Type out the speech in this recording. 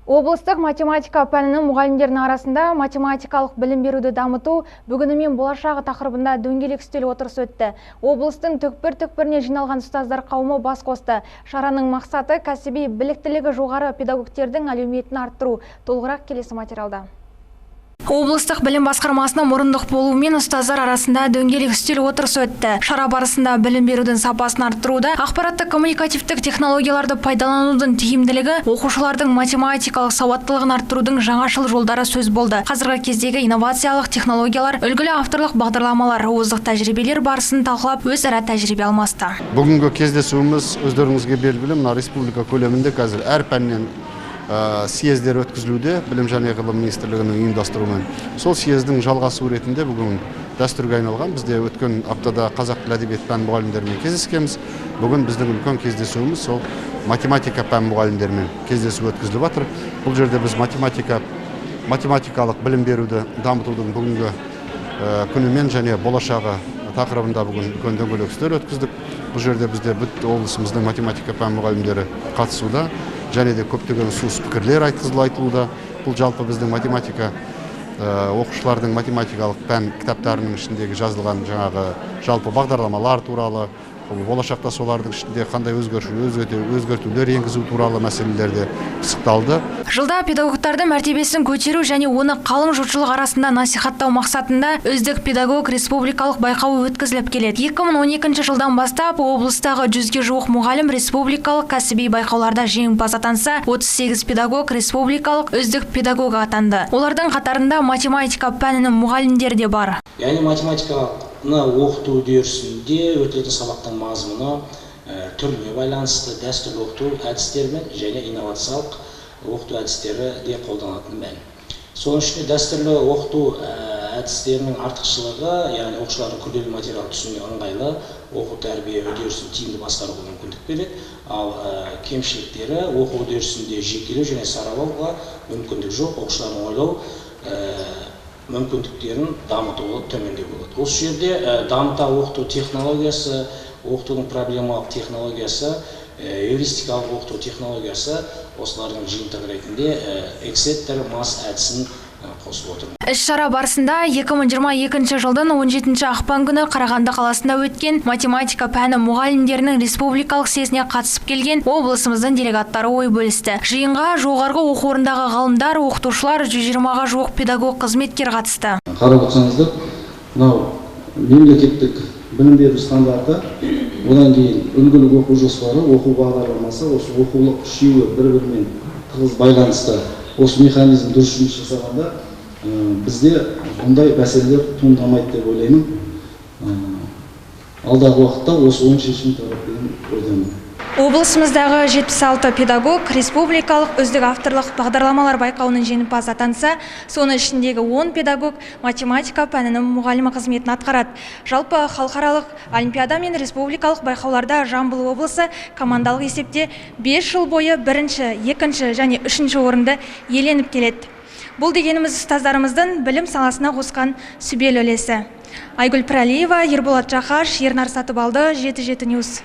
Облыстық математика пәнінің мұғалімдерінің арасында «Математикалық білім беруді дамыту бүгіні мен болашағы» тақырыбында дөңгелек үстел отырысы өтті. Облыстың түкпір-түкпірінен жиналған ұстаздар қауымы бас қосты. Шараның мақсаты – кәсіби біліктілігі жоғары педагогтердің әлеуетін арттыру. Толығырақ келесі материалда. Облыстық білім басқармасының мұрындық болуымен ұстаздар арасында дөңгелек үстел отырысы өтті. Шара барысында білім берудің сапасын арттыруда ақпараттық коммуникативтік технологияларды пайдаланудың тиімділігі, оқушылардың математикалық сауаттылығын арттырудың жаңашыл жолдары сөз болды. Қазіргі кездегі инновациялық технологиялар, үлгілі авторлық бағдарламалар, озық тәжірибелер барысын талқылап, өзара тәжірибе алмасты. Бүгінгі кездесуіміз, өздеріңізге белгілі, мына республика көлемінде қазір әр пәннен съездер өткізілуде Білім және ғылым министрлігінің ұйымдастыруымен. Сол съездің жалғасуы ретінде бүгін дәстүрге айналған, бізде өткен аптада қазақ тілі, әдебиет пән мұғалімдерімен кездескенбіз. Бүгін біздің үлкен кездесуіміз сол математика пән мұғалімдерімен кездесу өткізіліп жатыр. Бұл жерде біз математикалық білім беруді дамытудың бүгінгі күнімен және болашағы тақырыбында бүгін үлкен дөңгелек үстел өткіздік. Бұл жерде бізде бүт облысымыздың математика пән мұғалімдері қатысуда және де көптеген ұсыныс пікірлер айтылуда. Бұл жалпы біздің математика, оқушылардың математикалық пән кітаптарының ішіндегі жазылған жаңағы жалпы бағдарламалар туралы, болашақта солардың ішінде қандай өзгертулер енгізу туралы мәселелер де пысықталды. Жылда педагогтардың мәртебесін көтеру және оны қалың жұртшылық арасында насихаттау мақсатында «Үздік педагог» республикалық байқауы өткізіліп келеді. 2012 жылдан бастап облыстағы 100-ге жуық мұғалім республикалық кәсіби байқауларда жеңімпаз атанса, 38 педагог республикалық үздік педагог атанды. Олардың қатарында математика пәнінің мұғалімдері де бар. Яғни математиканы оқыту үдерісінде өтілетін сабақтың мазмұны түріне байланысты дәстүрлі оқыту әдістерімен және инновациялық оқыту әдістері де қолданылатыны мәлім. Соның ішінде дәстүрлі оқыту әдістерінің артықшылығы, яғни оқушылардың күрделі материал түсінуге ыңғайлы, оқу тәрбие үдерісін тиімді басқаруға мүмкіндік береді. Ал кемшіліктері – оқу үдерісінде жекелеу және саралауға мүмкіндік жоқ, оқушылардың ойлау мүмкіндіктерін дамытуы төмендеу болады. Осы жерде дамыта оқыту технологиясы, оқытудың проблемалық технологиясы, эвристикалық оқыту технологиясы, осылардың жиынтығы ретінде Exeter Math әдісін қосып отырмын. Іс-шара барысында 2022 жылдың 17 ақпан күні Қарағанды қаласында өткен математика пәні мұғалімдерінің республикалық съезіне қатысып келген облысымыздың делегаттары ой бөлісті. Жиынға жоғарғы оқу орнындағы ғалымдар, оқытушылар, 120-ға жуық педагог қызметкер қатысты. Қарап отырсаңыздар, мынау мемлекеттік білім беру стандарты, одан кейін үлгілік оқу жоспары, оқу бағдарламасы, осы оқулық, үшеуі бір бірімен тығыз байланыста. Осы механизм дұрыс жұмыс жасағанда, бізде бұндай мәселелер туындамайды деп ойлаймын. Алдағы уақытта осы оң шешім табады деген ойдамын. Облысымыздағы 76 педагог республикалық үздік авторлық бағдарламалар байқауының жеңімпазы атанса, соның ішіндегі 10 педагог математика пәнінің мұғалімі қызметін атқарады. Жалпы халықаралық олимпиада мен республикалық байқауларда Жамбыл облысы командалық есепте 5 жыл бойы бірінші, екінші және үшінші орынды иеленіп келеді. Бұл дегеніміз – ұстаздарымыздың білім саласына қосқан сүбелі үлесі. Айгүл Пірәлиева, Ерболат Жақаш, Ернар Сатыбалды, 77 News.